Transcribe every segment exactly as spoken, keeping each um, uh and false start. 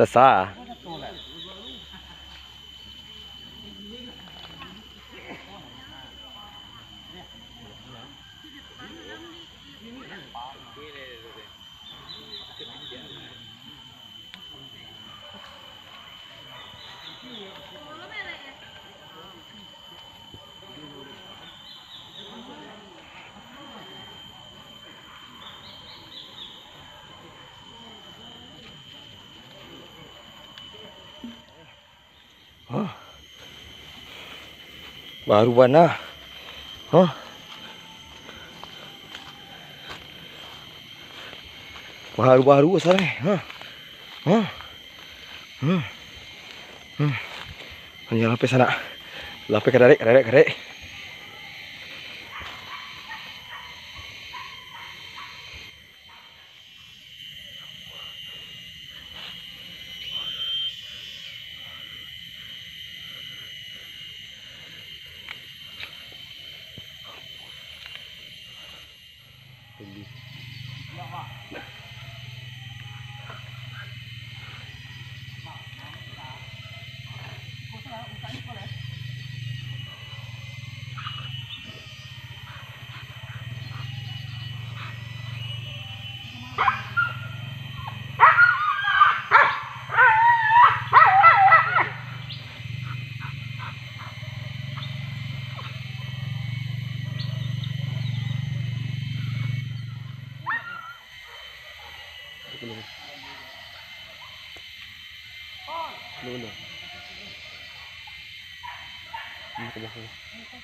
Sasa. Hah? Baru bana. Hah? Baru-baru sarai. Hah? Hah? Hmm. Hmm. Hanya lapeh sanak. Lapeh ka darek, ka darek, ka darek.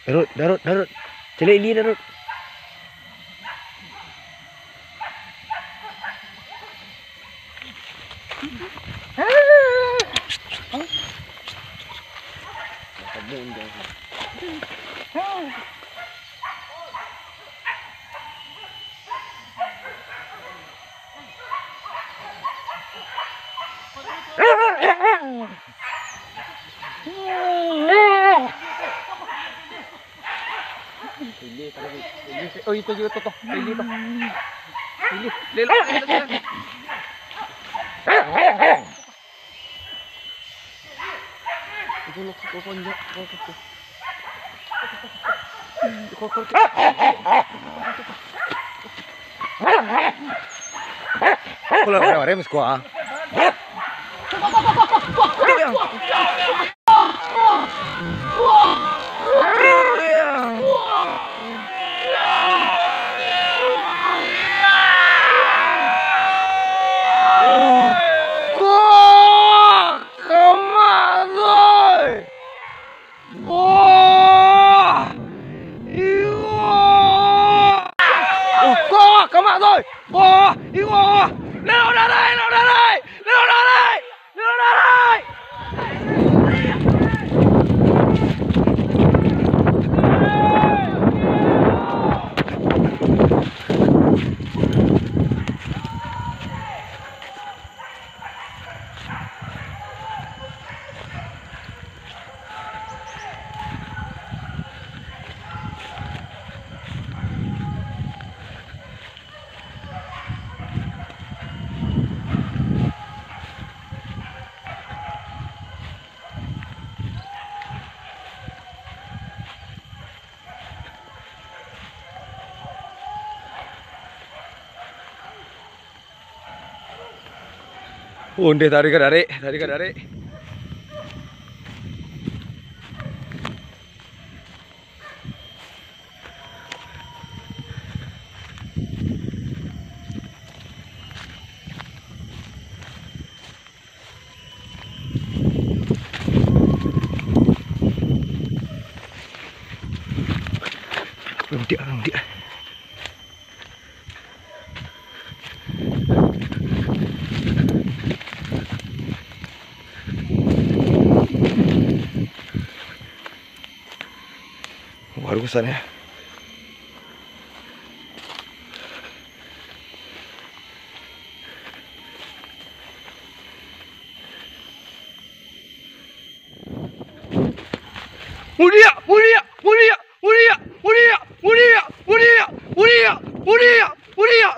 Darut, Darut, Darut. Caliak Ili, Darut. Pilih, pilih. Oh, itu juga tuh, tuh. Pilih, tuh. Pilih. Lelok, lelok, lelok. Itu lo, kok, kok, kok, kok, kok. Kok, kok, kok. Kok lah, rem, rem, squad, ah. Wah! Iwak! Wah, kamak tu! Wah, iwak! Lelok darai, lelok darai! Lelok darai! Lelok darai! Ondeh tadi ka darek, tadi ka darek. Runtik, runtik. Misalnya. Mulia, mulia, mulia, mulia, mulia, mulia, mulia, mulia, mulia, mulia, mulia.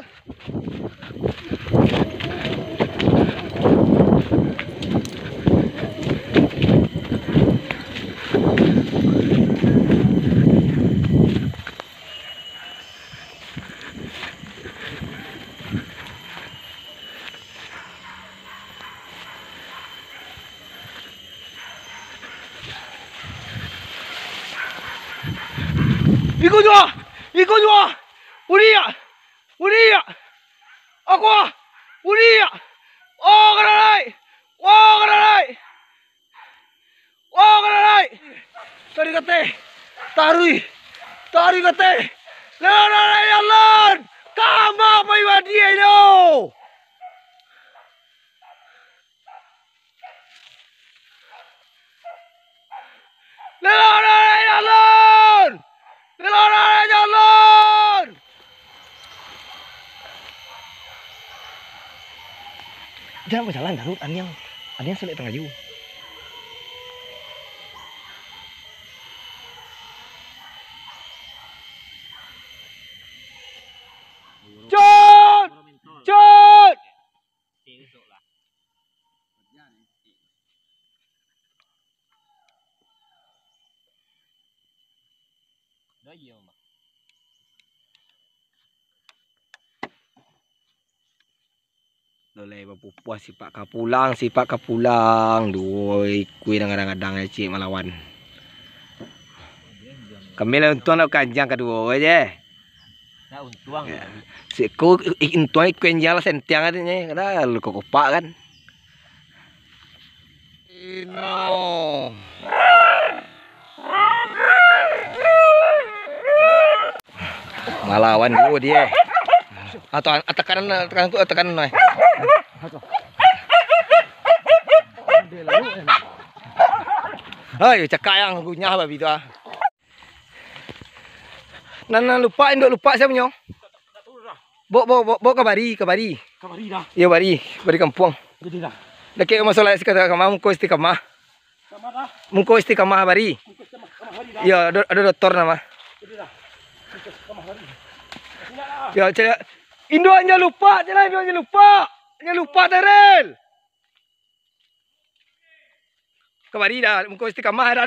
Iko juo! Iko juo! Uliak! Uliak! Aku! Uliak! Oh, kadalai! Oh, kadalai! Oh, kadalai! Taruih kateh! Taruih! Taruih kateh! Lelon alai alon! Kama pai badia inyo! Lelon alai alon! Lelon alai alon! Jan bajalan, Darud, aniang, aniang sulik tangah yu. Cut! Cut! Lolai bapupuah, sipak ka pulang, sipak ka pulang. Duo ikua nan gadang-gadang ciek malawan. Kami lah untuang nak kanjang kaduo je. Nak untuang. Ya. Siko i-, untuang ikua nan lah sentiang tadi nyo. Kada luko kopak kan. Ino. Malawan juo die. Atau, atau takanan, takanan, takanan, eh. Hei, cakak yang gunyah babi tu, ah. Nan, nan lupak, induak lupak sia punyo? Bok, bok, bok, bok ka bari, ka bari. Ka bari dah. Iyo, bari, bari kampuang. Jadi dah. Dakek rumah solat sikata kamah, muko istiqamah. Kamah dah. Muko istiqamah bari. Muko istiqamah, kamah bari dah. Iyo, ado, ado dotor nama. Jadi dah. Muko istiqamah bari. Iyo, cek. Induak jan lupak, cek lah, induak jan lupak. Jan lupak, Terel. Ka bari dah, muko istiqamah dah.